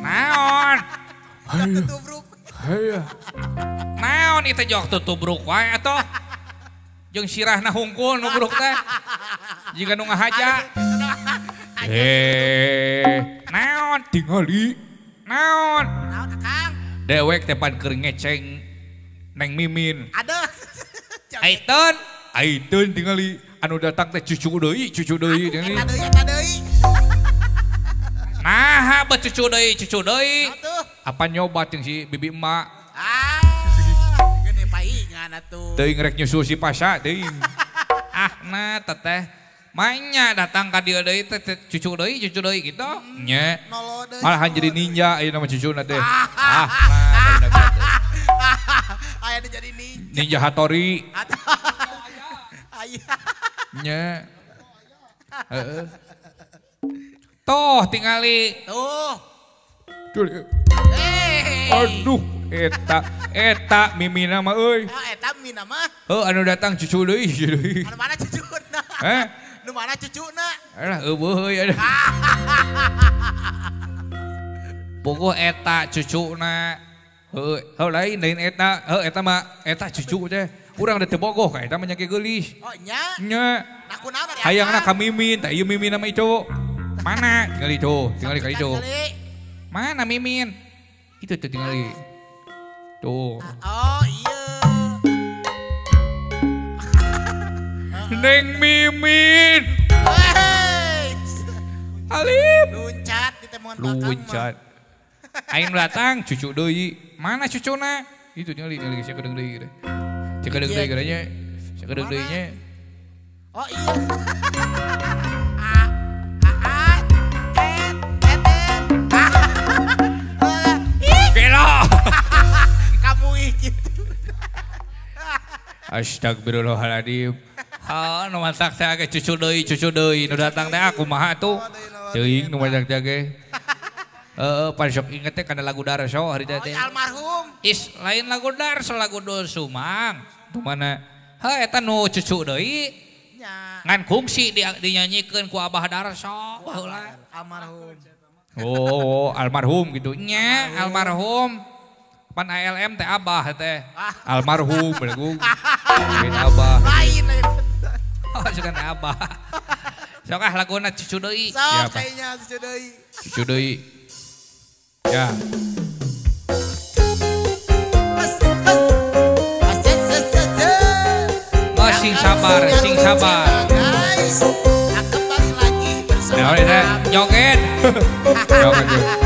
Naon? Naon itu jok tutubruk wae atuh. Jeung sirahna hungkul nubruk teh. Jiga nu ngahaja. Naon tingali. Naon? Naon Akang? Dewek teh pan keur ngeceng Neng Mimin. Aduh. Aiteun, aiteun tingali anu datang teh cucu deui, cucu deui tingali. Eta deui, eta deui. Nah, bet cucu deui, cucu deui. Apa nyoba jeung si bibi emak? Ah, gede paingan atuh. Teuing rek nyusul si Pasha teuing. Ah, nah teteh. Mainnya datang ka dieu deui teh cucu deui gitu. Nya. Malahan jadi ninja ieu nama cucuna teh. Ah, nah teh. Aya jadi ninja. Ninja Hattori. Aya. Nya. Heeh. Tuh tingali. Tuh. Aduh, eta eta mimina mah euy. Oh, eta mimina mah. Heuh anu datang cucu deui, cucu deui. Anu mana cucuna? Heh? Nu mana cucuna? Alah eueuh euy. Puguh eta cucuna. Heuh, heuh lain lain eta, heuh eta mah eta cucu teh. Urang da teu bogoh ka eta mah nya geulis. Oh nya. Nya. Nah kunaon ari? Hayangna ka Mimin, tah ieu Mimin mah itu. Mana? Tingali tuh, tingali ka itu. Mana Mimin? Itu tuh tingali. Tuh. Oh iya. Neng Mimin. Alif. Luncat ditemuan belakang. Luncat. Aing datang cucu deui. Mana cucuna? Itu tingali tingali sakedeung deui gitu. Sakedeung deui geranya. Sakedeung deui nya. Oh iya. Kamu gitu. Astagfirullahaladzim. Ha, nu masak teh age cucu deui, nu datang teh aku kumaha tuh. Teuing nu masak teh ge. Heeh, pan sok inget teh kana lagu Darso hari teh. Almarhum. Is lain lagu Darso, lagu Dosumang. Tu mana? Heuh eta nu cucu deui. Nya. Ngan kungsi dinyanyikeun ku Abah Darso baheula. Almarhum. Oh, almarhum gitu. Nya, almarhum. Pan ALM teh abah teh. Almarhum belagu. Lain abah. Lain. Oh, sugan abah. Sok ah laguna cucu deui. Sok kayaknya cucu deui. Cucu deui. Ya. Oh, sing sabar, sing sabar. Guys, kembali lagi bersama. Nah, joget. Joget.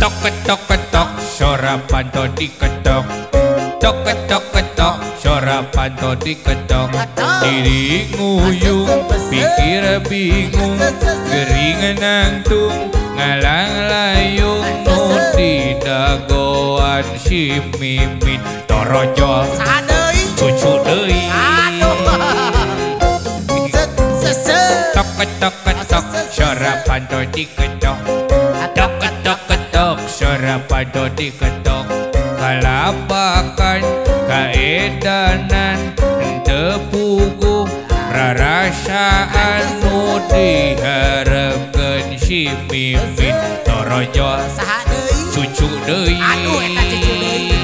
Tok ketok ketok, suara panto diketok. Tok ketok ketok, suara panto diketok. Diri nguyung, pikir bingung, gering nangtung, ngalang layung, nu didagoan si Mimin torojol, cucu deui. Tok ketok ketok, suara panto diketok. Tok ketok ketok, suara panto diketok. Kalapakan kaedanan henteu puguh rarasaan nu diharepkeun si Mimin torojol cucu deui. Aduh eta cucu deui.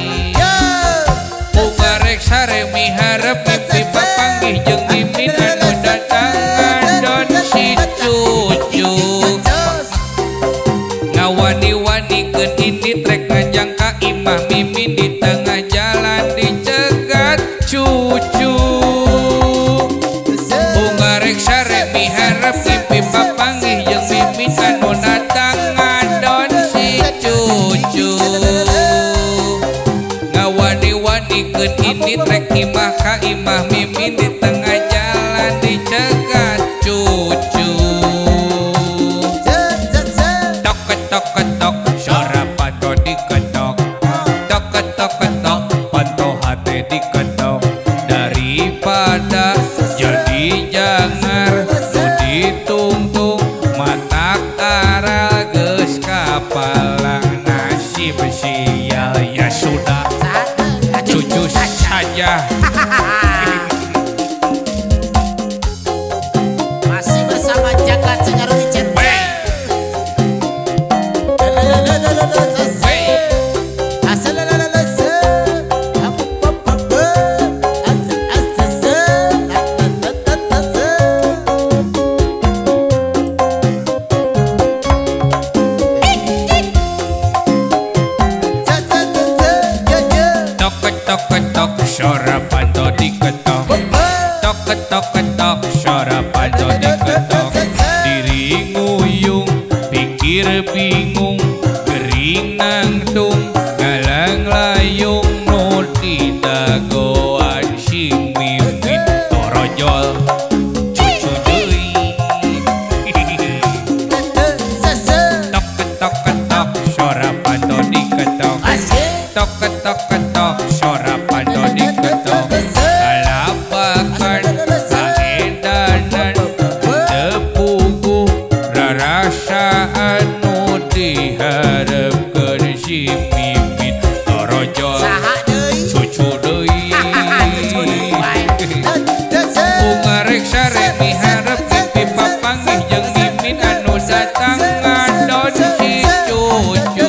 Ugarek sare miharep mimpi papanggih jeung Mimin anu datang ngadon si cucu. Ngawani-wanikeun ini trek ngajang ka imah Mimin di tengah jalan dicegat cucu. Ungarek sare miharep mimpi papanggih jeung Mimin anu datang ngadon si cucu. Ngawani-wanikeun ini trek imah ka imah Mimin di tengah jalan dicegat cucu. Tok ketok ketok, suara panto diketok. Tok ketok ketok, panto hate diketok. Daripada jadi jangar nu ditungtung, matak aral geus kapalang nasi. saja. Masih bersama Jagat Sengaruwi Center. Suara panto diketok, tok ketok ketok, suara panto diketok. Diri nguyung, pikir bingung, gering nangtung, galang layung, nu didagoan sing mimin torojol cucu deui. Tok ketok ketok, suara panto diketok, tok ketok ketok, suara panto diketok. Kalapakan kaedanan tepuguh rarasaan nu diharepkeun si Mimin torojol cucu deui. Ungarek sare miharep mimpi papanggih jeung Mimin anu datang ngadon si cucu.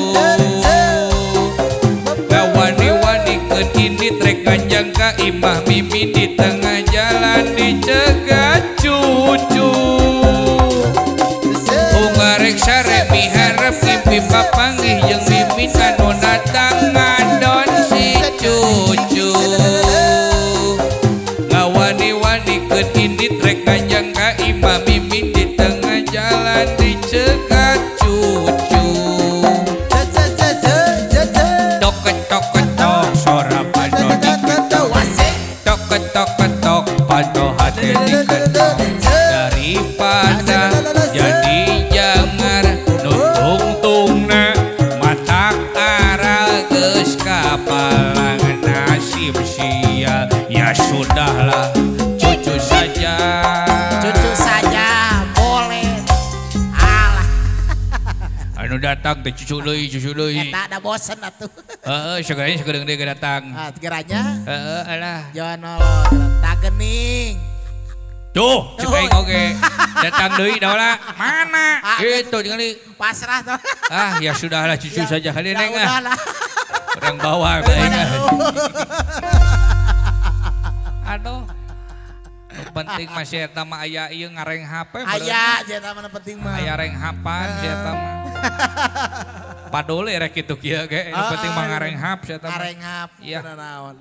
Wani-wani ini trek ganjang ka imah Mimin di tengah jalan dicegat cucu. Ungarek sare miharep mimpi papanggih jeung Mimin anu datang ngadon si cucu. Ngawani-wani ini trek ganjang ka imah Mimin di tengah jalan dicegat cucu. Tok ketok ketok, suara panto diketok, tok ketok ketok, panto hati diketok. Daripada jadi jangar nutungtungna matak aral geus kapalang nasib sial. Ya sudahlah, cucu saja. Cucu saja boleh. Alah. Anu datang teh cucu deui, cucu deui. Eta da bosen atuh. Heeh, segeranya segedeung deui datang. Ah, segeranya? Heeh, alah. Jangan nolol, tak gening. Tuh, cek aing oge. Datang deui daola. Mana? Gitu ningali pasrah tuh. Ah, ya sudahlah cucu ya, saja kali ya neng ah. Orang bawa aing. Aduh. Nu penting masih eta mah aya ieu ngareng HP. Aya, eta mah penting mah. Aya reng hapan si eta mah. Padole rek kitu kieu ge, nu penting mah ngarenghap si eta mah. Ngarenghap, iya. Naon.